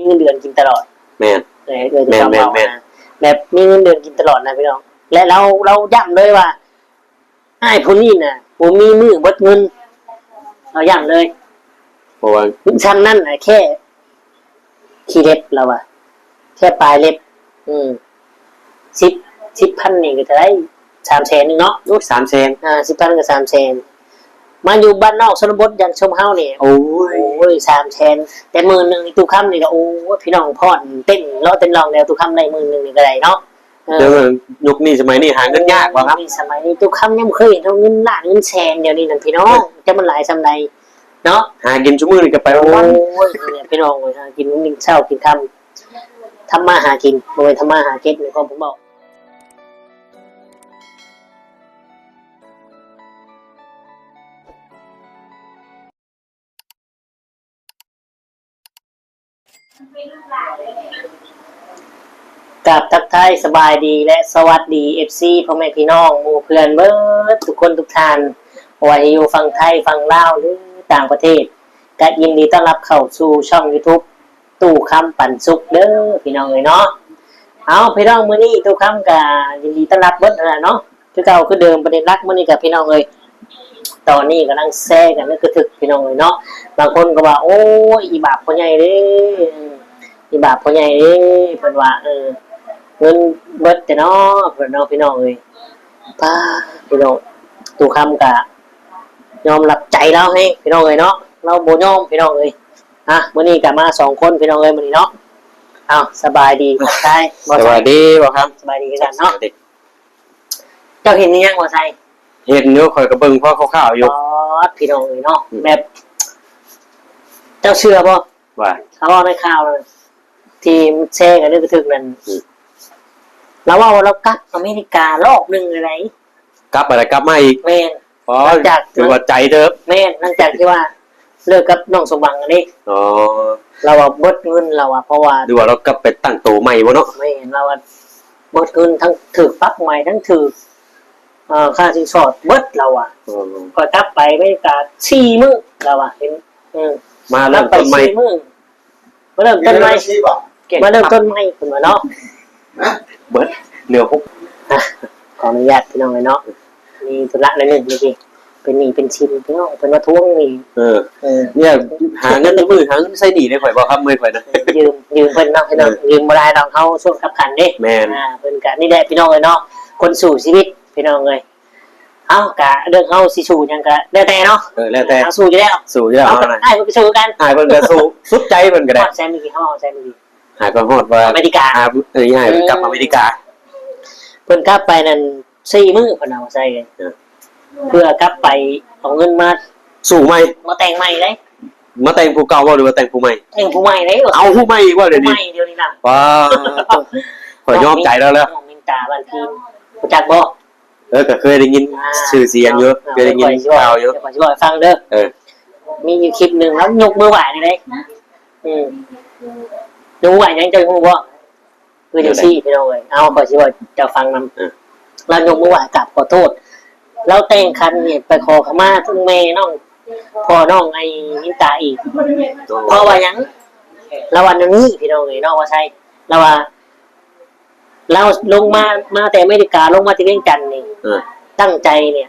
ເງິນເດືອນກິນຕະຫຼອດ. ແມ່ນ. ເອີ ເອີ ແມ່ນ ເຈົ້າເວົ້າ ແມ່ນ ນະ ແບບມີເງິນເດືອນກິນຕະຫຼອດນະພີ່ນ້ອງ ແລະ ລາວ ລາວຢ້ຳເລີຍວ່າ ອ້າຍຜູ້ນີ້ນະ ບໍ່ມີມື້ເບິດເງິນ ລາວຢ້ຳເລີຍ ເພາະວ່າຊ່ຳນັ້ນນະ ແຄ່ຂີ້ເລັບ ລາວວ່າ ແຄ່ປາຍເລັບ ອືມ ສິບ ສິບພັນນີ້ກໍເທົ່າໃດ ສາມແສນໜຶ່ງເນາະ. ໂອ້ຍ ສາມແສນ. ອ່າ ສິບພັນກໍສາມແສນ ມາຢູ່ບ້ານນອກຊົນນະບົດຢ່າງຊຸມເຮົານີ້ ໂອ້ຍ ໂອ້ຍ ສາມແສນ ແຕ່ໝື່ນໜຶ່ງນີ້ ຕູ້ຄຳນີ້ກໍ ໂອ້ຍ ພີ່ນ້ອງ ພ້ອນເຕັ້ນເລາະເຕັ້ນລອງແລ້ວ ຕູ້ຄຳໄດ້ໝື່ນໜຶ່ງນີ້ກໍໄດ້ເນາະ. ເອີ ດຽວນີ້ ຍຸກນີ້ສະໄໝນີ້ຫາເງິນຍາກວ່າ ອືມ ສະໄໝນີ້ຕູ້ຄຳຍັງບໍ່ເຄີຍເຫັນເງິນລ້ານເງິນແສນ ດຽວນີ້ນັ້ນພີ່ນ້ອງ ເອີ ຈັກມັນຫຼາຍສ່ຳໃດເນາະ ຫາກິນຊຸມື້ນີ້ກໍໄປວັນໆ. ໂອ້ຍ ນີ້ແຫຼະພີ່ນ້ອງເອີຍ ຫາກິນກິນເຊົ້າກິນຄ່ຳ ທຳມາຫາກິນ ບໍ່ແມ່ນທຳມາຫາເກັບ ໃນຄວາມເວົ້າ. ກາບທັກທາຍສະບາຍດີ ແລະ ສະຫວັດດີ ເອັຟຊີ ພໍ່ແມ່ພີ່ນ້ອງ ໝູ່ເພື່ອນເບິດທຸກຄົນທຸກທ່ານ ບໍ່ວ່າຈະຢູ່ຝັ່ງໄທ ຝັ່ງລາວ ຫຼື ຕ່າງປະເທດ ກະຍິນດີຕ້ອນຮັບເຂົ້າສູ່ຊ່ອງຢູທູບ ຕູ້ຄຳປັນສຸກເດີພີ່ນ້ອງເອີຍເນາະ. ເອົາ ພີ່ນ້ອງ ມື້ນີ້ຕູ້ຄຳກະຍິນດີຕ້ອນຮັບເບິດຫັ້ນລະເນາະ ຄືເກົ່າຄືເດີມ. ປະເດັນຫຼັກມື້ນີ້ກະພີ່ນ້ອງເອີຍ ຕອນນີ້ກຳລັງແຊກັນເລິກກະທຶກພີ່ນ້ອງເອີຍເນາະ. ບາງຄົນກໍວ່າ ໂອ້ຍ ອີບາບພໍ່ໃຫຍ່ເດ້ ອີບາບພໍ່ໃຫຍ່ເດ້ ເພິ່ນວ່າ ເອີ ເງິນເບິດແຕ່ເນາະ ເພິ່ນເນາະ ພີ່ນ້ອງເອີຍ. ປ້າ ພີ່ນ້ອງ ຕູ້ຄຳກະຍອມຮັບໃຈລາວແຮງພີ່ນ້ອງເອີຍເນາະ ລາວບໍ່ຍອມພີ່ນ້ອງເອີຍ. ອ່ະ ມື້ນີ້ກະມາສອງຄົນພີ່ນ້ອງເອີຍ ມື້ນີ້ເນາະ. ເອົາ ສະບາຍດີ ທັກທາຍ ສະບາຍດີ ບໍ່ຄຳ ສະບາຍດີຄືກັນເນາະ. ເຈົ້າເຫັນອີ່ຫຍັງບໍ່ໄຊ? ເຫັນຢູ່ ຂ້ອຍກໍເບິ່ງພໍຄ່າວໆຢູ່. ປອດ ພີ່ນ້ອງເອີຍເນາະ ອືມ ແບບ ເຈົ້າເຊື່ອບໍ່ ວ່າ ເຂົາເວົ້າໃນຂ່າວທີ່ແຊກັນເລື່ອງກະທຶກນັ້ນ ອືມ ລາວເວົ້າວ່າລາວກັບອາເມລິກາລອບໜຶ່ງເລີຍໃດ໋. ກັບໄປແລ້ວກັບມາອີກ. ແມ່ນ. ອໍ ຫຼັງຈາກ ຖືວ່າໃຈເດີ. ແມ່ນ. ຫຼັງຈາກທີ່ວ່າເລີກກັບນ້ອງສົມຫວັງຫັ້ນເດ້. ອໍ ລາວວ່າເບິດເງິນ ລາວວ່າ ເພາະວ່າ ຫຼືວ່າລາວກັບໄປຕັ້ງໂຕໃໝ່ບໍ່ເນາະ? ແມ່ນ. ລາວວ່າເບິດເງິນ ທັງຖືກປັບໃໝ່ ທັງຖືກ ເອີ ຄ່າສິນສອດເບິດ ລາວວ່າ. ອໍ ຂ້ອຍກັບໄປອາເມລິກາສີ່ມື້ ລາວວ່າ ເຫັນ ເອີ ມາເລີ່ມຕົ້ນໃໝ່ ກັບໄປສີ່ມື້ ມາເລີ່ມຕົ້ນໃໝ່ ມາເລີ່ມຕົ້ນໃໝ່ເພິ່ນວ່າເນາະ. ເບິດເຫຼືອຫົກ ອ່ະ ຂໍອະນຸຍາດພີ່ນ້ອງເອີຍເນາະ ມີທຸລະໜ້ອຍໜຶ່ງເມື່ອກີ້ ເປັນໜີ້ເປັນສິນພີ່ນ້ອງ ເພິ່ນມາທວງໜີ້. ເອີ ເອີ ເນຍ ຫາເງິນທຸກມື້ ຫາເງິນໃຊ້ໜີ້ໃຫ້ຂ້ອຍບໍ່ຄັບ ເມື່ອຍຂ້ອຍນະ. ເອີ ຢືມ ຢືມເພິ່ນເນາະພີ່ນ້ອງ ເອີ ຢືມບໍ່ໄດ້ດອກ ເຮົາຊ່ວງສຳຄັນເດ້. ແມ່ນ. ອ່າ ເພິ່ນກະນີ້ແຫຼະພີ່ນ້ອງເອີຍເນາະ ຄົນສູ້ຊີວິດພີ່ນ້ອງເອີຍ. ເອົ້າ ກະເລື່ອງເຮົາຊິສູ້ຫຍັງກະແລ້ວແຕ່ເນາະ. ເອີ ແລ້ວແຕ່ ເຮົາສູ້ຢູ່ແລ້ວ ສູ້ຢູ່ແລ້ວ. ເຮົານະ ອ້າຍເພິ່ນກໍສູ້ຄືກັນ ອ້າຍເພິ່ນກໍສູ້ສຸດໃຈເພິ່ນກໍໄດ້. ຮອດໃສມື້ກີ້ ເຮົາຮອດໃສມື້ກີ້? ຫາກໍຮອດວ່າອາເມລິກາ ຫາ ເອີ ໃຫ້ກັບອາເມລິກາ. ເພິ່ນກັບໄປນັ້ນສີ່ມື້ເພິ່ນເອົາໃສ່ ເອີ ເພື່ອກັບໄປເອົາເງິນມາສູ້ໃໝ່ ມາແຕ່ງໃໝ່ເດ້. ມາແຕ່ງຜູ້ເກົ່າບໍ່ ຫຼືວ່າແຕ່ງຜູ້ໃໝ່? ແຕ່ງຜູ້ໃໝ່ເດ້. ເອົາຜູ້ໃໝ່ອີກບໍ່ດຽວນີ້? ຜູ້ໃໝ່ດຽວນີ້ນະ. ປ້າ ຂ້ອຍຍອມໃຈລາວແລ້ວ. ນ້ອງມິນຕາບ້ານພີນ ຮູ້ຈັກບໍ່? ເອີ ກໍເຄີຍໄດ້ຍິນ ອ່າ ຊື່ສຽງຢູ່ ເຄີຍໄດ້ຍິນຂ່າວຢູ່. ຂ້ອຍຊິເວົ້າໃຫ້ຟັງເດີ. ເອີ ມີຢູ່ຄລິບໜຶ່ງ ລາວຍົກມືໄຫວ້ນີ້ເດ້. ອືມ ຍົກມືໄຫວ້ຫຍັງ ເຈົ້າຮູ້ບໍ່? ຄືຈັ່ງຊີ້ພີ່ນ້ອງເອີຍ ເອົາ ຂ້ອຍຊິເວົ້າເຈົ້າຟັງນຳ. ເອີ ລາວຍົກມືໄຫວ້ກາບຂໍໂທດ ລາວແຕ່ງຂັນນີ້ໄປຂໍຂະມາເຖິງແມ່ນ້ອງ ພໍ່ນ້ອງໄອ້ມິນຕາອີກ. ເພາະວ່າຫຍັງ? ລາວວ່າແນວນີ້ພີ່ນ້ອງເອີຍ ນ້ອງວ່າໃຊ່ ລາວວ່າ ລາວລົງມາ ມາແຕ່ອາເມລິກາ ລົງມາທີ່ວຽງຈັນນີ້ ເອີ ຕັ້ງໃຈນີ້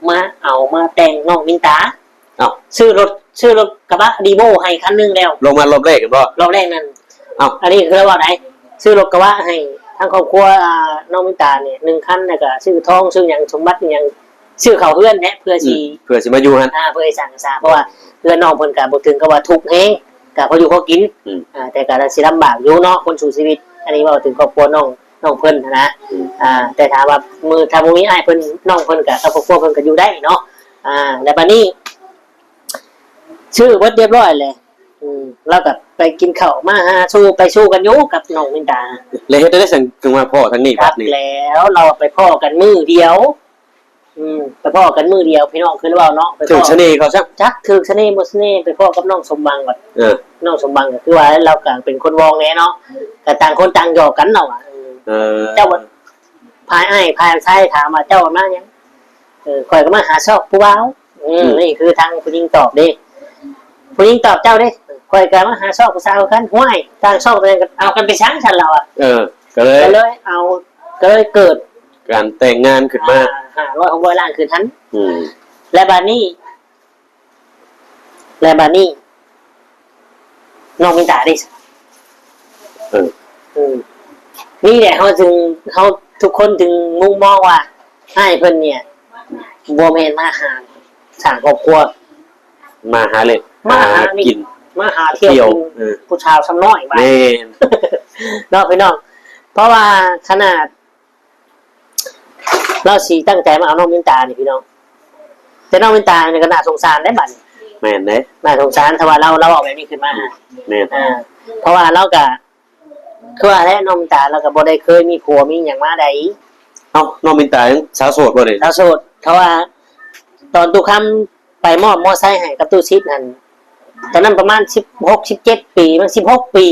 ມາເອົາມາແຕ່ງນ້ອງມິນຕາ. ເອົ້າ ຊື້ລົດ ຊື້ລົດກະບະ Revo ໃຫ້ຄັນໜຶ່ງແລ້ວ. ລົງມາລອບແລກແມ່ນບໍ່? ລອບແລກນັ້ນ. ເອົ້າ ອັນນີ້ຄືລາວເວົ້າໃດ໋ ຊື້ລົດກະບະໃຫ້ທາງຄອບຄົວ ອ່າ ນ້ອງມິນຕານີ້ໜຶ່ງຄັນ ແລ້ວກະຊື້ທອງ ຊື້ຫຍັງ ສົມບັດຫຍັງ ຊື້ເຂົ້າເຮືອນແຫຼະ ເພື່ອຊິ ອືມ ເພື່ອຊິມາຢູ່ຫັ້ນ. ອ່າ ເພື່ອຊິສ້າງສາ ເພາະວ່າເຮືອນນ້ອງເພິ່ນກະບໍ່ເຖິງກັບວ່າທຸກແຮງ ກະພໍຢູ່ພໍກິນ. ອືມ ອ່າ ແຕ່ກະຊິລຳບາກຢູ່ເນາະ ຄົນສູ້ຊີວິດ. ອັນນີ້ເວົ້າເຖິງຄອບຄົວນ້ອງ ນ້ອງເພິ່ນຫັ້ນນະ. ອືມ ອ່າ ແຕ່ຖາມວ່າມື້ ຖ້າບໍ່ມີອ້າຍເພິ່ນ ນ້ອງເພິ່ນກະ ກັບຄອບຄົວເພິ່ນກະຢູ່ໄດ້ເນາະ. ອ່າ ແລ້ວບາດນີ້ ຊື້ເບິດຮຽບຮ້ອຍແຫຼະ. ອືມ ລາວກໍໄປກິນເຂົ້າ ມາຫາສູ່ ໄປສູ່ກັນຢູ່ກັບນ້ອງມິນຕາ. ແລ້ວເຮັດໄດ້ຈັ່ງ ຈຶ່ງມາພໍ້ທາງນີ້ບັດນີ້? ແລ້ວລາວໄປພໍ້ກັນມື້ດຽວ. ອືມ ໄປພໍ້ກັນມື້ດຽວ ພີ່ນ້ອງຄືເວົ້າເນາະ ໄປພໍ້ ຖືກສະເໜ່ເຂົາຊະ ຈັກຖືກສະເໜ່ບໍ່ສະເໜ່ ໄປພໍ້ກັບນ້ອງສົມຫວັງບັດ. ເອີ ນ້ອງສົມຫວັງກໍຄືວ່າລາວກໍເປັນຄົນວອງແດ່ເນາະ ກໍຕ່າງຄົນຕ່າງຫຍອກກັນເນາະ. ເອີ ເອີ ເຈົ້າ ຝ່າຍອ້າຍຝ່າຍຊາຍຖາມວ່າ ເຈົ້າມາຫຍັງ? ເອີ ຂ້ອຍກໍມາຫາຊອກຜູ້ບ່າວ. ອືມ ອືມ ນີ້ຄືທາງຜູ້ຍິງຕອບເດ້ ຜູ້ຍິງຕອບເຈົ້າເດ້. ຂ້ອຍກໍມາຫາຊອກຜູ້ສາວຄືກັນ ຫ້ວຍ ຕ່າງຊອກຕ່າງກັນ ເອົາກັນໄປສັງຊັ້ນລາວອະ ເອີ ກໍເລີຍ ກໍເລີຍເອົາ ກໍເລີຍເກີດການແຕ່ງງານຂຶ້ນມາ ຫ້າຮ້ອຍ ຫົກຮ້ອຍລ້ານຄືນຫັ້ນ ອືມ ແລະບາດນີ້ ແລະບາດນີ້ ນ້ອງມິນຕາເດ້ ເອີ ອືມ ນີ້ແຫຼະ ເຮົາຈຶ່ງ ເຮົາທຸກຄົນຈຶ່ງມຸງມອງວ່າ ອ້າຍເພິ່ນນີ້ບໍ່ແມ່ນມາຫາສ້າງຄອບຄົວ ມາຫາເຫຼັ້ນ ມາຫາ ຫາກິນ ມາຫາທ່ຽວ ທ່ຽວ ກິນ ເອີ ຜູ້ສາວຊຳນ້ອຍ ແມ່ນ ເນາະພີ່ນ້ອງ ເພາະວ່າຂະໜາດ ລາວຊິຕັ້ງໃຈມາເອົານ້ອງມິນຕານີ້ພີ່ນ້ອງ ແຕ່ນ້ອງມິນຕານີ້ກໍໜ້າສົງສານເດ້ບາດນີ້ ແມ່ນເດ້ ໜ້າສົງສານ ຖ້າວ່າລາວ ລາວເວົ້າແບບນີ້ຂຶ້ນມາ ແມ່ນ ອ່າ ເພາະວ່າລາວກໍ ຄືວ່າແຫຼະ ນ້ອງມິນຕາລາວກໍບໍ່ໄດ້ເຄີຍມີຜົວມີຫຍັງມາໃດ ເອົ້າ ນ້ອງມິນຕາຍັງສາວໂສດບໍ່ນີ້ ສາວໂສດ ເພາະວ່າຕອນຕູ້ຄຳໄປມອບມໍໄຊໃຫ້ກັບຕູ້ຊິດຫັ້ນ ຕອນນັ້ນປະມານສິບຫົກ ສິບເຈັດປີ ມັນສິບຫົກປີ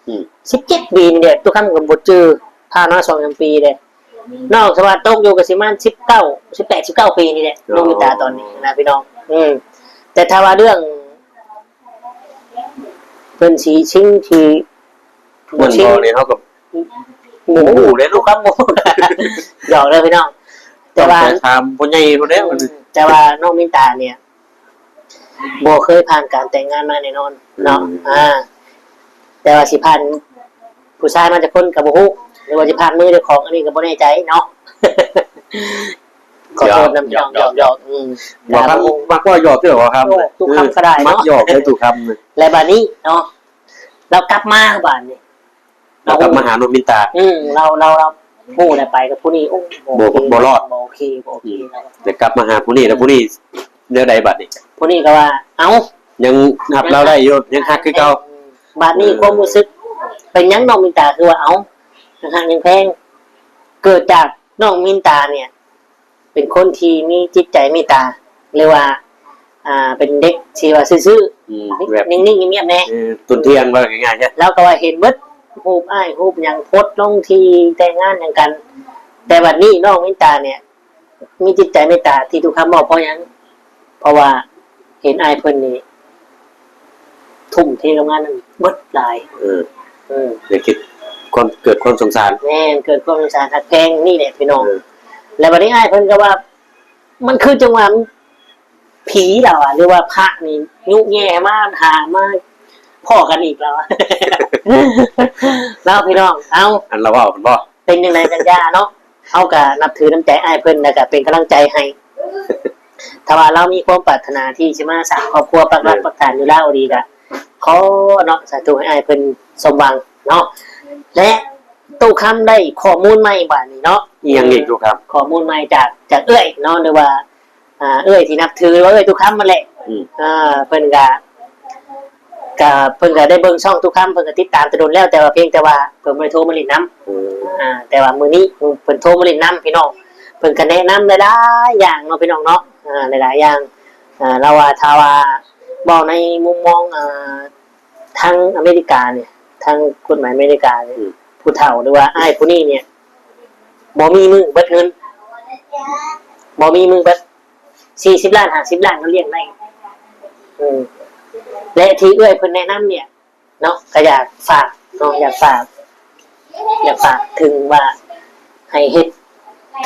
ອືມ ສິບເຈັດປີນີ້ແຫຼະ ຕູ້ຄຳກໍບໍ່ຈື່ ຜ່ານມາສອງສາມປີແຫຼະ ນ້ອງສະຫວັດຕົກຢູ່ກໍຊິປະມານສິບເກົ້າ ສິບແປດ ສິບເກົ້າປີນີ້ແຫຼະ ອໍ ນ້ອງມິນຕາຕອນນີ້ນະພີ່ນ້ອງ ອືມ ແຕ່ຖ້າວ່າເລື່ອງ ເພິ່ນຊິຊິງຊິ ມັນບໍ່ນີ້ເຮົາກໍບໍ່ຮູ້ເດ້ ລູກຄຳບໍ່ ຫຍອກເດີພີ່ນ້ອງ ແຕ່ວ່າຕ້ອງໄປຖາມຜູ້ໃຫຍ່ພຸ້ນແຫຼະ ອືມ ແຕ່ວ່ານ້ອງມິນຕານີ້ ບໍ່ເຄີຍຜ່ານການແຕ່ງງານມາແນ່ນອນເນາະ ອືມ ອ່າ ແຕ່ວ່າຊິຜ່ານຜູ້ຊາຍມາຈັກຄົນກໍບໍ່ຮູ້ ຫຼືວ່າຊິຜ່ານມືເຈົ້າຂອງ ອັນນີ້ກໍບໍ່ແນ່ໃຈເນາະ ຂໍໂທດນຳ ຫຍອກ ຫຍອກ ອືມ ບໍ່ຄຳມັກເວົ້າຫຍອກເທື່ອບໍ່ຄຳ ໂອ້ ຕູ້ຄຳກໍໄດ້ເນາະ ມັກຫຍອກໃຫ້ຕູ້ຄຳ ແລະບາດນີ້ເນາະ ລາວກັບມາບາດນີ້ ລາວກັບມາຫານ້ອງມິນຕາ ອືມ ລາວ ລາວ ລາວຮູ້ແລ້ວໄປກັບຜູ້ນີ້ ໂອ້ ບໍ່ ບໍ່ ບໍ່ລອດ ບໍ່ໂອເຄ ບໍ່ໂອເຄ ອືມ ແລ້ວກໍກັບມາຫາຜູ້ນີ້ ແລ້ວຜູ້ນີ້ແນວໃດບາດນີ້ ຜູ້ນີ້ກໍວ່າ ເອົ້າ ຍັງຮັກລາວໄດ້ຢູ່ ຍັງຮັກຄືເກົ່າ ບາດນີ້ ເອີ ຄວາມຮູ້ສຶກເປັນຫຍັງນ້ອງມິນຕາຄືວ່າ ເອົ້າ ຍັງຮັກຍັງແພງ ເກີດຈາກນ້ອງມິນຕານີ້ ເປັນຄົນທີ່ມີຈິດໃຈເມດຕາ ຫຼືວ່າ ອ່າ ເປັນເດັກທີ່ວ່າຊື່ໆ ອືມ ແບບ ນິ້ງໆ ງຽບໆ ແດ່ ເອີ ຕົນທ່ຽງ ເວົ້າງ່າຍໆ ລາວກໍວ່າເຫັນເບິດ ຮູບອ້າຍຮູບຫຍັງໂພສລົງທີ່ແຕ່ງງານຫຍັງກັນ ແຕ່ບັດນີ້ນ້ອງມິນຕານີ້ ມີຈິດໃຈເມດຕາທີ່ຕູ້ຄຳເວົ້າ ເພາະຫຍັງ? ເພາະວ່າເຫັນອ້າຍເພິ່ນນີ້ ທຸ່ມເທກັບງານນັ້ນເບິດຫຼາຍ ເອີ ເອີ ໄດ້ຄິດຄວາມ ເກີດຄວາມສົງສານ ແມ່ນ ເກີດຄວາມສົງສານຮັກແພງນີ້ແຫຼະພີ່ນ້ອງ ເອີ ແລ້ວບັດນີ້ອ້າຍເພິ່ນກໍວ່າ ມັນຄືຈັ່ງວ່າຜີລາວອະ ຫຼືວ່າພະນີ້ຍຸແຍ່ມາຫາມາພໍ້ກັນອີກລາວອະ ເນາະພີ່ນ້ອງ ເອົ້າ ອັນລາວເວົ້າແມ່ນບໍ່? ເປັນຈັ່ງໃດກັນຢ່າເນາະ ເຮົາກະນັບຖືນ້ຳໃຈອ້າຍເພິ່ນ ແລ້ວກະເປັນກຳລັງໃຈໃຫ້ ຖ້າວ່າລາວມີຄວາມປາດຖະໜາທີ່ຊິມາສ້າງຄອບຄົວປັກຫຼັກ ເອີ ປັກຖານຢູ່ລາວອີ່ຫຼີ ກະຂໍເນາະ ສາທຸໃຫ້ອ້າຍເພິ່ນສົມຫວັງເນາະ ແລະ ຕູ້ຄຳໄດ້ຂໍ້ມູນໃໝ່ບາດນີ້ເນາະ ອີ່ຫຍັງອີກຕູ້ຄຳ? ຂໍ້ມູນໃໝ່ຈາກ ຈາກເອື້ອຍເນາະ ຫຼືວ່າ ອ່າ ເອື້ອຍທີ່ນັບຖື ຫຼືວ່າເອື້ອຍຕູ້ຄຳຫັ້ນແຫຼະ ອືມ ອ່າ ເພິ່ນກະ ກະ ເພິ່ນກະໄດ້ເບິ່ງຊ່ອງຕູ້ຄຳ ເພິ່ນກະຕິດຕາມແຕ່ດົນແລ້ວ ແຕ່ວ່າພຽງແຕ່ວ່າເພິ່ນບໍ່ໄດ້ໂທມາຫຼິ້ນນຳ ອືມ ອ່າ ແຕ່ວ່າມື້ນີ້ເພິ່ນໂທມາຫຼິ້ນນຳພີ່ນ້ອງ ເພິ່ນກະແນະນຳຫຼາຍໆຢ່າງເນາະພີ່ນ້ອງເນາະ ອ່າ ຫຼາຍໆຢ່າງ ອ່າ ລາວວ່າ ຖ້າວ່າເວົ້າໃນມຸມມອງ ອ່າ ທາງອາເມລິການີ້ ທາງກົດໝາຍອາເມລິການີ້ ອືມ ຜູ້ເຖົ້າ ຫຼືວ່າອ້າຍຜູ້ນີ້ນີ້ ບໍ່ມີມື້ເບິດເງິນ ບໍ່ມີມື້ເບິດ ສີ່ສິບລ້ານ ຫ້າສິບລ້ານ ກໍລ້ຽງໄດ້ ອືມ ແລະ ທີ່ເອື້ອຍເພິ່ນແນະນຳນີ້ເນາະ ກໍຢາກຝາກເນາະ ຢາກຝາກ ຢາກຝາກເຖິງວ່າ ໃຫ້ເຮັດ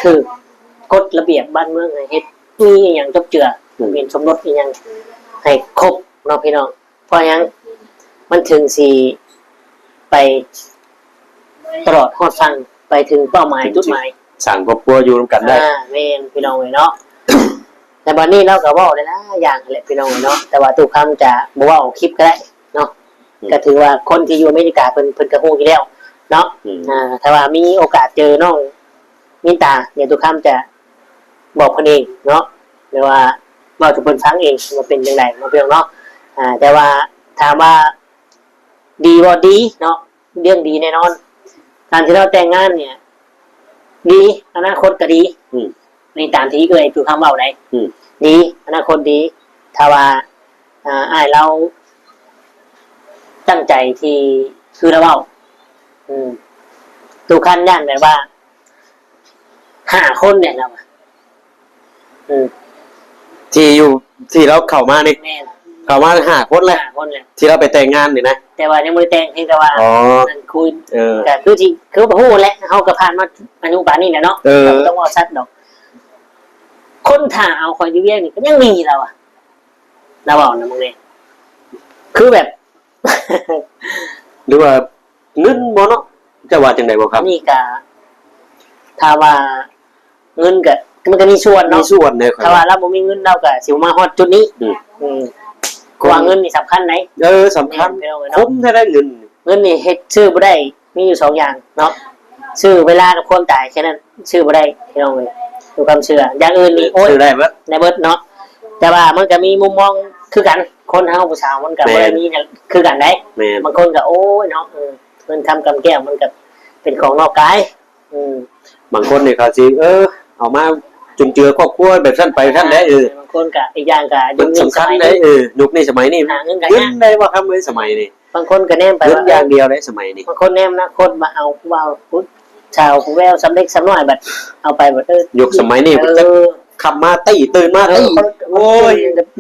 ຖືກກົດລະບຽບບ້ານເມືອງ ໃຫ້ເຮັດມີອີ່ຫຍັງຈົບເຈືອ ອືມ ທະບຽນສົມລົດອີ່ຫຍັງໃຫ້ຄົບເນາະພີ່ນ້ອງ ເພາະຫຍັງ? ມັນເຖິງຊິໄປຕະຫຼອດຮອດຝັ່ງ ໄປເຖິງເປົ້າໝາຍຈຸດໝາຍ ສ້າງຄອບຄົວຢູ່ນຳກັນໄດ້ ອ່າ ແມ່ນພີ່ນ້ອງເອີຍເນາະ ແຕ່ບັດນີ້ເຮົາກໍເວົ້າຫຼາຍໆຢ່າງແຫຼະພີ່ນ້ອງເອີຍເນາະ ແຕ່ວ່າຕູ້ຄຳຈະບໍ່ເວົ້າຄລິບກໍໄດ້ເນາະ ອືມ ກໍຖືວ່າຄົນທີ່ຢູ່ອາເມລິກາເພິ່ນ ເພິ່ນກໍຮູ້ຢູ່ແລ້ວເນາະ ອືມ ອ່າ ຖ້າວ່າມີໂອກາດເຈີນ້ອງມິນຕາ ດຽວຕູ້ຄຳຈະ ບອກເພິ່ນເອງເນາະ ຫຼືວ່າເວົ້າສູ່ເພິ່ນຟັງເອງວ່າເປັນຈັ່ງໃດເນາະ ພີ່ນ້ອງເນາະ ອ່າ ແຕ່ວ່າຖາມວ່າດີບໍ່? ດີເນາະ ເລື່ອງດີແນ່ນອນ ການທີ່ເຮົາແຕ່ງງານນີ້ ດີ ອະນາຄົດກໍດີ ອືມ ໃນຕາມທີ່ເອື້ອຍຕູ້ຄຳເວົ້າໄດ໋ ອືມ ດີ ອະນາຄົດດີ ຖ້າວ່າ ອ່າ ອ້າຍລາວຕັ້ງໃຈທີ່ ຄືລາວເວົ້າ ອືມ ຕູ້ຄຳຢ້ານແບບວ່າ ຫ້າຄົນແຫຼະລາວວ່າ ອືມ ທີ່ຢູ່ ທີ່ລາວເຂົ້າມານີ້ ແມ່ນ ເຂົ້າມາຫ້າຄົນແຫຼະ ຫ້າຄົນແຫຼະ ທີ່ລາວໄປແຕ່ງງານນີ້ນະ ແຕ່ວ່າຍັງບໍ່ໄດ້ແຕ່ງ ພຽງແຕ່ວ່າ ອໍ ນັ້ນຄຸຍ ເອີ ກໍຄືຊິ ຄືຮູ້ແຫຼະ ເຮົາກໍຜ່ານມາອາຍຸປານນີ້ແຫຼະເນາະ ເອີ ກໍບໍ່ຕ້ອງເວົ້າຊັດດອກ. ຄົນຖ້າເອົາຂ້ອຍຢູ່ວຽງນີ້ກໍຍັງມີລາວວ່າ ລາວເວົ້ານຳມຶງເດ້ ຄືແບບ ຫຼືວ່າເງິນບໍ່ເນາະ ເຈົ້າວ່າຈັ່ງໃດບໍ່ຄັບ? ນີ້ກະ ຖ້າວ່າເງິນກະ ມັນກະມີສ່ວນເນາະ ມີສ່ວນເດ້ ຖ້າວ່າລາວບໍ່ມີເງິນ ລາວກະຊິບໍ່ມາຮອດຈຸດນີ້ ອືມ ອືມ ເພາະວ່າເງິນນີ້ສຳຄັນໃດ ເອີ ສຳຄັນ ແມ່ນ ຄຸ້ມແທ້ໃດເງິນ ເງິນນີ້ເຮັດຊື້ບໍ່ໄດ້ ມີຢູ່ສອງຢ່າງເນາະ ຊື້ເວລາກັບຄວາມຕາຍ ແຄ່ນັ້ນ ຊື້ບໍ່ໄດ້ພີ່ນ້ອງເອີຍ ຄືຄວາມເຊື່ອ ຢ່າງອື່ນນີ້ ໂອ້ຍ ຊື້ໄດ້ເບິດ ໄດ້ເບິດເນາະ ແຕ່ວ່າມັນກໍມີມຸມມອງຄືກັນ ຄົນເຮົາຜູ້ສາວມັນກໍ ແມ່ນ ບໍ່ໄດ້ມີຄືກັນໃດ ແມ່ນ ບາງຄົນກໍ ໂອ້ຍເນາະ ເອີ ເງິນຄຳກຳແກ້ວມັນກໍເປັນຂອງນອກກາຍ ອືມ ບາງຄົນນີ້ເຂົາຊິ ເອີ ເອົາມາຈຸນເຈືອຄອບຄົວແບບຊັ້ນໄປຊັ້ນໄດ໋ ເອີ ບາງຄົນກໍ ອີກຢ່າງກໍ ເງິນສຳຄັນໃດ໋ ເອີ ຍຸກນີ້ສະໄໝນີ້ ຫາເງິນກໍຍາກ ເງິນໄດ້ບໍ່ຄຳເອີຍ ສະໄໝນີ້ ບາງຄົນກໍແນມໄປ ເງິນຢ່າງດຽວເດ້ສະໄໝນີ້ ບາງຄົນແນມອະນາຄົດວ່າເອົາຜູ້ບ່າວຜູ້ສາວຜູ້ແວວສ່ຳເລັກສ່ຳນ້ອຍ ບັດເອົາໄປບັດ ເອີ ຍຸກສະໄໝນີ້ ເອີ ເພິ່ນຈະຂັບມາຕີ ຕື່ນມາຕີ ເອີ ໂອ້ຍ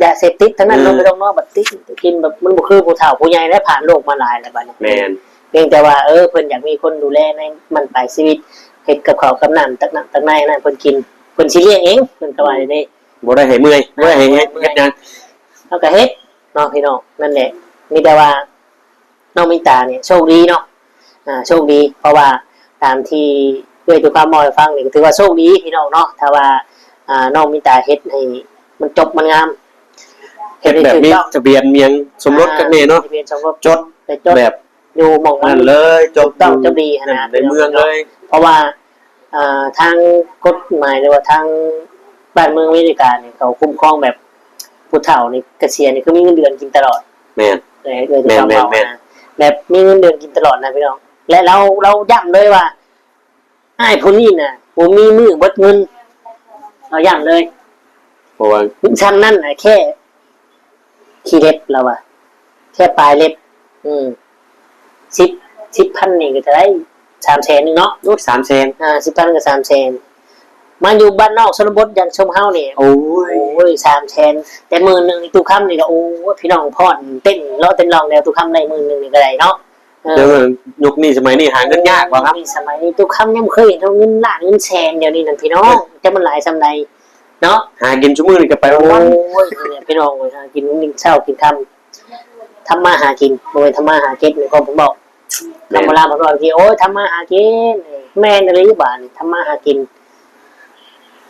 ຢາເສບຕິດທັງນັ້ນເນາະ ເອີ ໄປດອກເນາະ ບັດຕິດກິນແບບ ມັນບໍ່ຄືຜູ້ເຖົ້າຜູ້ໃຫຍ່ແລ້ວ ຜ່ານໂລກມາຫຼາຍແລ້ວບັດນີ້ ແມ່ນ ພຽງແຕ່ວ່າ ເອີ ເພິ່ນຢາກມີຄົນດູແລໃນບັ້ນປາຍຊີວິດ ເຮັດກັບເຂົ້າກັບນ້ຳ ຕັກນ້ຳຕັກໃນໃຫ້ເພິ່ນກິນ ເພິ່ນຊິລ້ຽງເອງ ເພິ່ນກໍວ່າແນວນີ້ ບໍ່ໄດ້ໃຫ້ເມື່ອຍ ບໍ່ໄດ້ໃຫ້ເຮັດຫຍັງ ເຮົາກໍເຮັດເນາະພີ່ນ້ອງ ນັ້ນແຫຼະ ມີແຕ່ວ່າ ນ້ອງມິນຕານີ້ໂຊກດີເນາະ ອ່າ ໂຊກດີ ເພາະວ່າຕາມທີ່ເອື້ອຍຕຸຄຳເວົ້າໃຫ້ຟັງນີ້ ກໍຖືວ່າໂຊກດີພີ່ນ້ອງເນາະ ຖ້າວ່າ ອ່າ ນ້ອງມິນຕາເຮັດໃຫ້ມັນຈົບມັນງາມ ເຮັດແບບມີທະບຽນມີຫຍັງສົມລົດກັນແນ່ເນາະ ອ່າ ທະບຽນສົມລົດ ຈົດ ໄປຈົດແບບຢູ່ໝ່ອງນັ້ນເລີຍ ຈົດ ຖືກຕ້ອງ ຈົດດີຫັ້ນນະ ໃນເມືອງເລີຍ ເພາະວ່າ ອ່າ ທາງກົດໝາຍ ຫຼືວ່າທາງບ້ານເມືອງອາເມລິການີ້ ເຂົາຄຸ້ມຄອງແບບຜູ້ເຖົ້ານີ້ ກະສຽນນີ້ ຄືມີເງິນເດືອນກິນຕະຫຼອດ ແມ່ນ ເອີ ເອີ ແມ່ນໆໆ ແບບມີເງິນເດືອນກິນຕະຫຼອດນະພີ່ນ້ອງ ແລະ ລາວ ລາວຢ້ຳເລີຍວ່າ ອ້າຍຜູ້ນີ້ນະ ບໍ່ມີມື້ເບິດເງິນ ລາວຢ້ຳເລີຍ ເພາະວ່າ ຊ່ຳນັ້ນນະ ແຄ່ ຂີ້ເລັບລາວວ່າ ແຄ່ປາຍເລັບ ອືມ ສິບ ສິບພັນນີ້ກໍເທົ່າໃດ ສາມແສນໜຶ່ງເນາະ ໂອ້ ສາມແສນ ອ່າ ສິບພັນກໍສາມແສນ ມາຢູ່ບ້ານນອກຊົນນະບົດຢ່າງຊຸມເຮົານີ້ ໂອ້ຍ ໂອ້ຍ ສາມແສນ ແຕ່ໝື່ນໜຶ່ງນີ້ ຕູ້ຄຳນີ້ກໍ ໂອ້ຍ ພີ່ນ້ອງພ້ອນເຕັ້ນເລາະເຕັ້ນລອງແລ້ວ ຕູ້ຄຳໄດ້ໝື່ນໜຶ່ງນີ້ກໍໄດ້ເນາະ ເອີ ດຽວນີ້ ຍຸກນີ້ສະໄໝນີ້ຫາເງິນຍາກວ່າ ຍຸກນີ້ສະໄໝນີ້ ຕູ້ຄຳຍັງບໍ່ເຄີຍເຫັນເງິນລ້ານເງິນແສນ ດຽວນີ້ນັ້ນພີ່ນ້ອງ ເອີ ຈັກມັນຫຼາຍສ່ຳໃດ ເນາະ ຫາກິນຊຸມື້ນີ້ກໍໄປວັນໆ ໂອ້ຍ ພີ່ນ້ອງເອີຍ ຫາກິນກິນເຊົ້າກິນຄ່ຳ ທຳມາຫາກິນ ບໍ່ແມ່ນທຳມາຫາເກັບ ໃນຄວາມເພິ່ນເວົ້າ ແມ່ນ ຄຳໂບລານເພິ່ນເວົ້າ ໂອ້ຍ ທຳມາຫາກິນ ແມ່ນອີ່ຫຼີບາດນີ້ ທຳມາຫາກິນ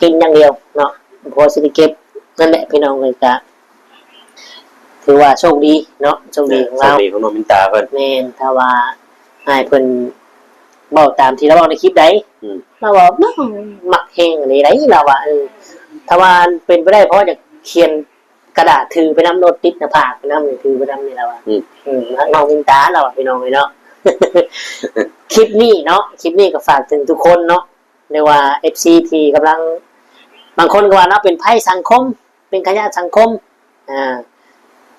ກິນຢ່າງດຽວເນາະ ພໍຊິໄດ້ເກັບ ນັ້ນແຫຼະ ພີ່ນ້ອງເອີຍ ກະຖືວ່າໂຊກດີເນາະ ໂຊກດີຂອງລາວ ໂຊກດີຂອງນ້ອງມິນຕາເພິ່ນ ແມ່ນ ຖ້າວ່າອ້າຍເພິ່ນເວົ້າຕາມທີ່ລາວເວົ້າໃນຄລິບໃດ ອືມ ລາວວ່າມັກແຮງອີ່ຫຼີໃດ໋ ລາວວ່າ ເອີ ຖ້າວ່າເປັນໄປໄດ້ ພໍຢາກຂຽນກະດາດຖືໄປນຳໂລດ ຕິດໜ້າຜາກໄປນຳ ຖືໄປນຳນີ້ລາວວ່າ ອືມ ອືມ ຮັກນ້ອງມິນຕາລາວວ່າ ພີ່ນ້ອງເອີຍເນາະ ຄລິບນີ້ເນາະ ຄລິບນີ້ກໍຝາກເຖິງທຸກຄົນເນາະ ຫຼືວ່າເອັຟຊີທີ່ກຳລັງ ບາງຄົນກໍວ່າເນາະ ເປັນໄພສັງຄົມ ເປັນຂະຫຍະສັງຄົມ ອ່າ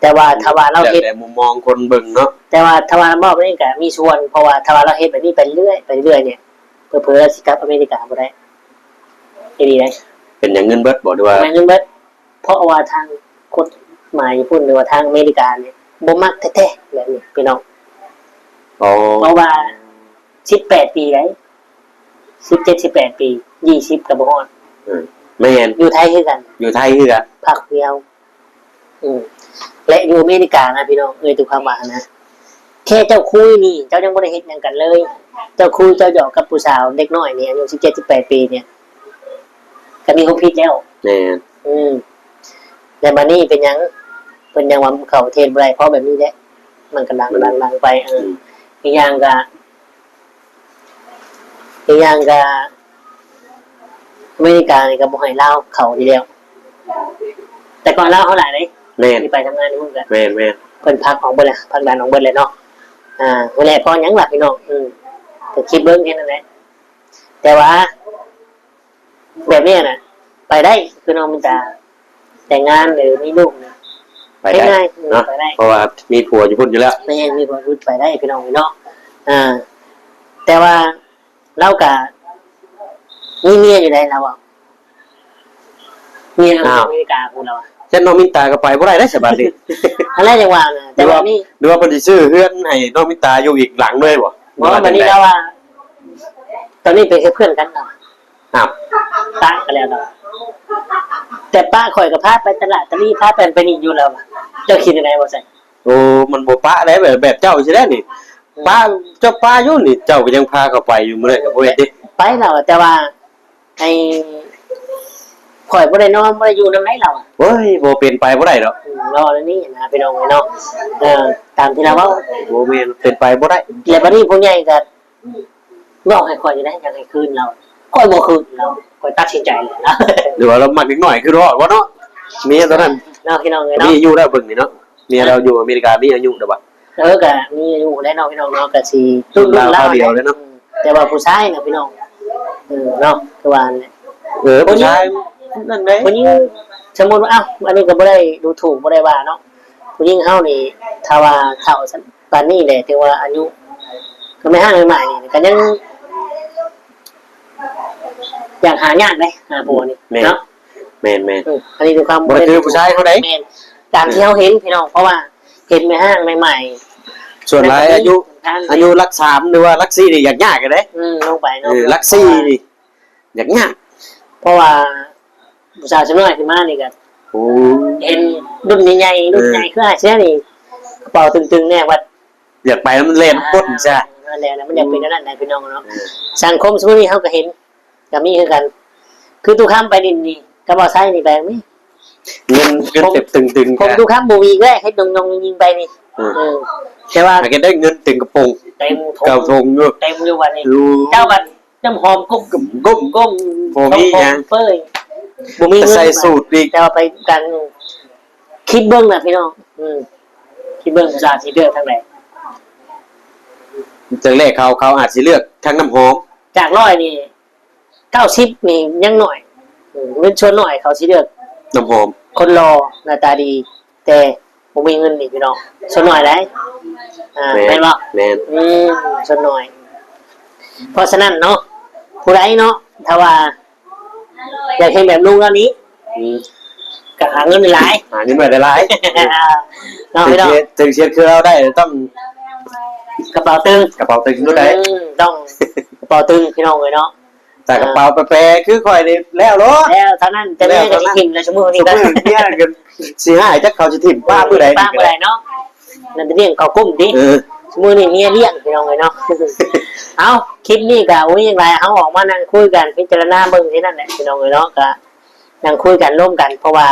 ແຕ່ວ່າຖ້າວ່າລາວເຮັດ ແລ້ວແຕ່ມຸມມອງຄົນເບິ່ງເນາະ ແຕ່ວ່າຖ້າວ່າເວົ້າແບບນີ້ກໍມີສ່ວນ ເພາະວ່າຖ້າວ່າລາວເຮັດແບບນີ້ໄປເລື້ອຍ ໄປເລື້ອຍນີ້ ເຜີໆລາວຊິກັບອາເມລິກາບໍ່ໄດ້ ອີ່ຫຼີໃດ ເປັນຫຍັງ ເງິນເບິດບໍ່ ຫຼືວ່າ ແມ່ນເງິນເບິດ ເພາະວ່າທາງກົດໝາຍຍີ່ປຸ່ນ ຫຼືວ່າທາງອາເມລິການີ້ ບໍ່ມັກແທ້ໆ ແບບນີ້ພີ່ນ້ອງ ອໍ ເພາະວ່າສິບແປດປີໃດ ສິບເຈັດ ສິບແປດປີ ຍີ່ສິບກໍບໍ່ຮອດ ອືມ ແມ່ນ ຢູ່ໄທຄືກັນ ຢູ່ໄທຄືກັນ ພັກດຽວ ອືມ ແລະ ຢູ່ອາເມລິການະ ພີ່ນ້ອງເອີຍ ຖືກຄວາມວ່ານະ ແຄ່ເຈົ້າຄຸຍນີ້ ເຈົ້າຍັງບໍ່ໄດ້ເຮັດຫຍັງກັນເລີຍ ເຈົ້າຄຸຍ ເຈົ້າຫຍອກກັບຜູ້ສາວເດັກນ້ອຍນີ້ ອາຍຸສິບເຈັດ ສິບແປດປີນີ້ ກໍມີຄວາມຜິດແລ້ວ ແມ່ນ ອືມ ແລ້ວບາດນີ້ເປັນຫຍັງ ເພິ່ນຍັງວ່າເຂົ້າປະເທດບໍ່ໄດ້ ເພາະແບບນີ້ແຫຼະ ມັນກໍດັງ ອືມ ດັງໆໄປ ເອີ ອືມ ອີກຢ່າງກໍ ອີກຢ່າງກໍ ອາເມລິການີ້ກໍບໍ່ໃຫ້ລາວເຂົ້າຢູ່ແລ້ວ ແຕ່ກ່ອນລາວເຮົາຫຼາຍເດ້ ແມ່ນ ທີ່ໄປທຳງານຢູ່ພຸ້ນກໍ ແມ່ນໆ ເພິ່ນຜັກອອກເບິດແລ້ວ ຜັກດັນອອກເບິດແລ້ວເນາະ ອ່າ ນັ້ນແຫຼະ ເພາະຫຍັງລະ ພີ່ນ້ອງ ເອີ ກໍຄິດເບິ່ງແຄ່ນັ້ນແຫຼະ ແຕ່ວ່າ ແບບນີ້ນະ ໄປໄດ້ ຄືນ້ອງມິນຕາ ແຕ່ງງານ ຫຼື ມີລູກນະ ໄປໄດ້ ໄປໄດ້ເນາະ ເອີ ໄປໄດ້ ເພາະວ່າມີຜົວຢູ່ພຸ້ນຢູ່ແລ້ວ ແມ່ນ ມີຜົວຢູ່ພຸ້ນ ໄປໄດ້ ພີ່ນ້ອງເນາະ ອ່າ ແຕ່ວ່າລາວກະມີເມຍຢູ່ໃດ ລາວເວົ້າ ເມຍລາວຢູ່ອາເມລິກາພຸ້ນ ລາວວ່າ ແຕ່ນ້ອງມິນຕາກໍໄປບໍ່ໄດ້ເດ້ສະບາດນີ້. ອັນແລກຍັງວ່ານະ ແຕ່ວ່ານີ້ ຫຼືວ່າເພິ່ນຊິຊື້ເຮືອນໃຫ້ນ້ອງມິນຕາຢູ່ອີກຫຼັງເລີຍບໍ່? ບໍ່ ບັດນີ້ລາວວ່າ ຕອນນີ້ເປັນແຄ່ເພື່ອນກັນລາວ. ອ້າວ ປະກັນແລ້ວລາວ. ແຕ່ປະຂ້ອຍກໍພາໄປຕະຫຼາດຕະລີ ພາໄປຫັ້ນໄປນີ້ຢູ່ລາວ. ເຈົ້າຄິດຈັ່ງໃດບໍ່ຊັ້ນ? ໂອ້ ມັນບໍ່ປະແລ້ວ ແບບ ແບບເຈົ້າຊີ້ແຫຼະນີ້. ປະ ເຈົ້າປະຢູ່ນີ້ ເຈົ້າກໍຍັງພາເຂົາໄປຢູ່ມື້ໃດກໍບໍ່ເຮັດເດ້. ໄປລາວ ແຕ່ວ່າ ໃຫ້ ຂ້ອຍບໍ່ໄດ້ນອນບໍ່ໄດ້ຢູ່ນຳໃດລາວ. ໂອ້ຍ ບໍ່ເປັນໄປບໍ່ໄດ້ດອກ. ອືມ ເວົ້າແນວນີ້ນະ ພີ່ນ້ອງເອີຍເນາະ. ເອີ ຕາມທີ່ລາວເວົ້າ ບໍ່ແມ່ນ ເປັນໄປບໍ່ໄດ້. ແລ້ວບັດນີ້ຜູ້ໃຫຍ່ກໍເວົ້າໃຫ້ຂ້ອຍຢູ່ໃດ ຢາກໃຫ້ຄືນລາວ. ຂ້ອຍບໍ່ຄືນລາວ ຂ້ອຍຕັດສິນໃຈແລ້ວ. ຫຼືວ່າລາວມັກເດັກນ້ອຍຄືຮອດບໍ່ເນາະ ເມຍຕອນນັ້ນເນາະ ພີ່ນ້ອງເອີຍເນາະ. ມີອາຍຸແລ້ວເບິ່ງນີ້ເນາະ ເມຍລາວຢູ່ອາເມລິກາມີອາຍຸແລ້ວບໍ່? ເອີ ກະມີອາຍຸແລ້ວເນາະ ພີ່ນ້ອງເນາະ ກະຊິລຸ້ນລາວຄາວດຽວແລ້ວເນາະ. ແຕ່ວ່າຜູ້ຊາຍນະ ພີ່ນ້ອງ ເອີ ເນາະ ຄືວ່ານັ້ນແຫຼະ. ເອີ ຜູ້ຊາຍນັ້ນເດ້ ຜູ້ຍິງ ສົມມຸດວ່າ ເອົ້າ ອັນນີ້ກໍບໍ່ໄດ້ດູຖູກ ບໍ່ໄດ້ວ່າເນາະ. ຜູ້ຍິງເຮົານີ້ ຖ້າວ່າເຖົ້າປານນີ້ແຫຼະ ຖືວ່າອາຍຸ ກໍແມ່ນຮ້າງໃໝ່ໆນີ້ ກໍຍັງ ຢາກຫາຍາກເດ້ ຫາຜົວນີ້ເນາະ. ແມ່ນໆ ເອີ ອັນນີ້ຄືຄວາມ ບໍ່ໄດ້ຄືຜູ້ຊາຍເຮົາໃດ໋. ແມ່ນ ຕາມທີ່ເຮົາເຫັນ ພີ່ນ້ອງ ເພາະວ່າເຫັນແມ່ຮ້າງໃໝ່ໆ ສ່ວນຫຼາຍອາຍຸ ອາຍຸຫຼັກສາມ ຫຼືວ່າຫຼັກສີ່ນີ້ຍາກໆເດ້. ອືມ ລົງໄປເນາະ ເອີ ຫຼັກສີ່ນີ້ ຍາກໆ ເພາະວ່າຜູ້ສາວສ່ວນນ້ອຍຂຶ້ນມານີ້ກໍ ໂອ້ ເຫັນລຸ້ນໃຫຍ່ໆ ລຸ້ນໃຫຍ່ ເອີ ຄືອ້າຍເສືອນີ້ ກະເປົາຕຶງໆແດ່ ວ່າຢາກໄປນຳແລ່ນປົດຊະ. ນັ້ນແຫຼະ ມັນຢາກເປັນແນວນັ້ນນະ ພີ່ນ້ອງເນາະ. ເອີ ສັງຄົມຊຸມນີ້ເຮົາກໍເຫັນ ກໍມີຄືກັນ ຄືຕູ້ຄຳໄປຫຼິ້ນນີ້ ກັບບ່າວໄຊນີ້ແບບນີ້ ເງິນ ເງິນເຕັມຕຶງໆ ຜົມຕູ້ຄຳບໍ່ມີເລີຍ ເຮັດຍົງໆຍິງໆໄປນີ້. ເອີ ເອີ ແຕ່ວ່າຫາກໄດ້ເງິນເຕັມກະໂປງ ເຕັມຖົງ ເຕັມຢູ່ບັດນີ້. ເຈົ້າບັດ ນ້ຳຫອມກົ້ມ ກົ້ມ ກົ້ມ ບໍ່ມີຫຍັງ ເປີຍ ບໍ່ມີເງິນ ໃສ່ສູດອີກ ແຕ່ວ່າໄປກັນ ຄິດເບິ່ງນະພີ່ນ້ອງ ອືມ ຄິດເບິ່ງວ່າຊິເລືອກທາງໃດ. ແຕ່ແລກເຂົາ ເຂົາອາດຊິເລືອກທາງນ້ຳຫອມ ຈາກຮ້ອຍນີ້ ເກົ້າສິບນີ້ຍັງໜ້ອຍ ອືມ ເປັນສ່ວນໜ້ອຍເຂົາຊິເລືອກນ້ຳຫອມ ຄົນຫຼໍ່ ໜ້າຕາດີ ແຕ່ ບໍ່ມີເງິນນີ້ພີ່ນ້ອງ ສ່ວນໜ້ອຍໃດ໋ ອ່າ ແມ່ນ ແມ່ນບໍ່? ແມ່ນ ອືມ ສ່ວນໜ້ອຍ. ເພາະສະນັ້ນເນາະ ຜູ້ໃດເນາະ ຖ້າວ່າຢາກເຮັດແບບລຸງລາວນີ້ ອືມ ກໍຫາເງິນຫຼາຍໆ ຫາເງິນໄວ້ຫຼາຍໆ ເນາະພີ່ນ້ອງ ເຊິ່ງຊິເຮັດ ເຊິ່ງຊິເຮັດຄືລາວໄດ້ຕ້ອງກະເປົາຕຶງ ກະເປົາຕຶງ ອືມ ຕ້ອງກະເປົາຕຶງ ພີ່ນ້ອງເອີຍເນາະ. ແຕ່ກະເປົາແປໆຄືຂ້ອຍນີ້ແລ້ວໂລດ ແລ້ວເທົ່ານັ້ນ. ແຕ່ເມຍກໍຊິຖິ້ມແລ້ວຊຸມື້ນີ້ ຊຸມື້ເມຍກໍຊິຮ້າຍ ຈັກເຂົາຊິຖິ້ມປ້າມື້ໃດ ປ້າມື້ໃດເນາະ ນັ້ນໄປລ້ຽງເຂົາກຸ້ມຕິ. ເອີ ຊຸມື້ນີ້ເມຍລ້ຽງພີ່ນ້ອງເອີຍເນາະ. ເອົ້າ ຄລິບນີ້ກໍບໍ່ມີຫຍັງຫຼາຍ ເຮົາອອກມານັ່ງຄຸຍກັນ ພິຈາລະນາເບິ່ງທີ່ນັ້ນແຫຼະພີ່ນ້ອງເອີຍເນາະ ກໍນັ່ງຄຸຍກັນລົມກັນ ເພາະວ່າ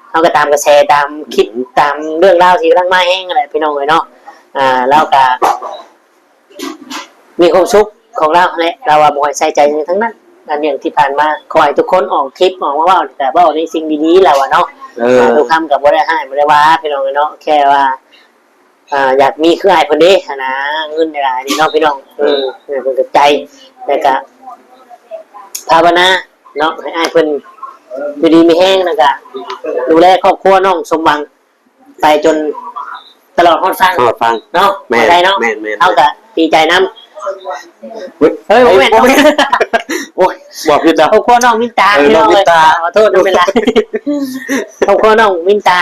ເຮົາກໍຕາມກະແສ ຕາມຄລິບ ອືມ ຕາມເລື່ອງລາວທີ່ກຳລັງມາແຮງຫັ້ນແຫຼະພີ່ນ້ອງເອີຍເນາະ. ອ່າ ລາວກໍມີຄວາມສຸກຂອງລາວຫັ້ນແຫຼະ ລາວວ່າບໍ່ໃຫ້ໃສ່ໃຈຫຍັງທັງນັ້ນ ອັນເລື່ອງທີ່ຜ່ານມາ ຂໍໃຫ້ທຸກຄົນອອກຄລິບອອກມາເວົ້າ ແຕ່ເວົ້າໃນສິ່ງດີໆ ລາວວ່າເນາະ. ເອີ ອ່າ ທຸກຄຳກໍບໍ່ໄດ້ຮ້າຍບໍ່ໄດ້ວ່າພີ່ນ້ອງເອີຍເນາະ ແຄ່ວ່າ ອ່າ ຢາກມີຄືອ້າຍເພິ່ນເດ້ຫັ້ນນະ ເງິນຫຼາຍໆນີ້ເນາະພີ່ນ້ອງ. ເອີ ເອີ ເພິ່ນກໍໃຈ ແລ້ວກໍພາວະນາເນາະ ໃຫ້ອ້າຍເພິ່ນຢູ່ດີມີແຮງ ແລ້ວກໍດູແລຄອບຄົວນ້ອງສົມຫວັງໄປຈົນຕະຫຼອດຮອດຝັ່ງ ຮອດຝັ່ງເນາະ. ແມ່ນ ໄດ້ເນາະ ແມ່ນໆໆ ເຮົາກໍດີໃຈນຳ. ເຮີ້ຍ ເຮີ້ຍ ບໍ່ແມ່ນ ບໍ່ແມ່ນ ໂອ້ຍ ບອກຜິດແລ້ວ ຄອບຄົວນ້ອງມິນຕາ ເອີ ພີ່ນ້ອງເອີຍ ນ້ອງມິນຕາ ຂໍໂທດນຳເວລາ ຄອບຄົວນ້ອງມິນຕາ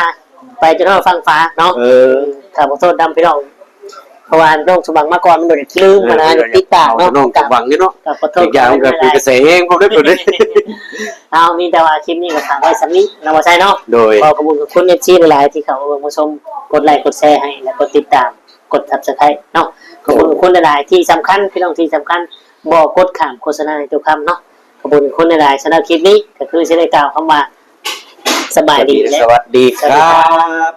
ໄປຈົນຮອດຝັ່ງຟ້າເນາະ. ເອີ ກໍຂໍໂທດນຳພີ່ນ້ອງ ເພາະວ່ານ້ອງສົມຫວັງມາກ່ອນ ມັນບໍ່ໄດ້ລືມ ເອີ ຫັ້ນນະ ຕິດຕາມເນາະ ນ້ອງສົມຫວັງນີ້ເນາະ. ກໍຂໍໂທດ ອີກຢ່າງກໍເປັນກະແສແຮງພ້ອມເດ້ຕົວນີ້. ເອົາ ມີແຕ່ວ່າຄລິບນີ້ກໍຝາກໄວ້ສ່ຳນີ້ເນາະ ບໍ່ໃຊ່ເນາະ. ໂດຍ ຂໍຂອບຄຸນຂອບຄຸນເອັຟຊີຫຼາຍໆ ທີ່ເຂົ້າມາເບິ່ງມາຊົມ ກົດໄລກົດແຊໃຫ້ ແລະ ກົດຕິດຕາມ ກົດຊັບສະໄຄຣບ໌ເນາະ. ຂອບຄຸນຂອບຄຸນຫຼາຍໆ ທີ່ສຳຄັນ ພີ່ນ້ອງທີ່ສຳຄັນ ບໍ່ກົດຂ້າມໂຄສະນາໃຫ້ຕຸຄຳເນາະ. ຂອບຄຸນຂອບຄຸນຫຼາຍໆ. ສຳລັບຄລິບນີ້ກໍຄືຊິໄດ້ກ່າວຄຳວ່າ ສະບາຍດີ ແລະ ສະຫວັດດີຄັບ.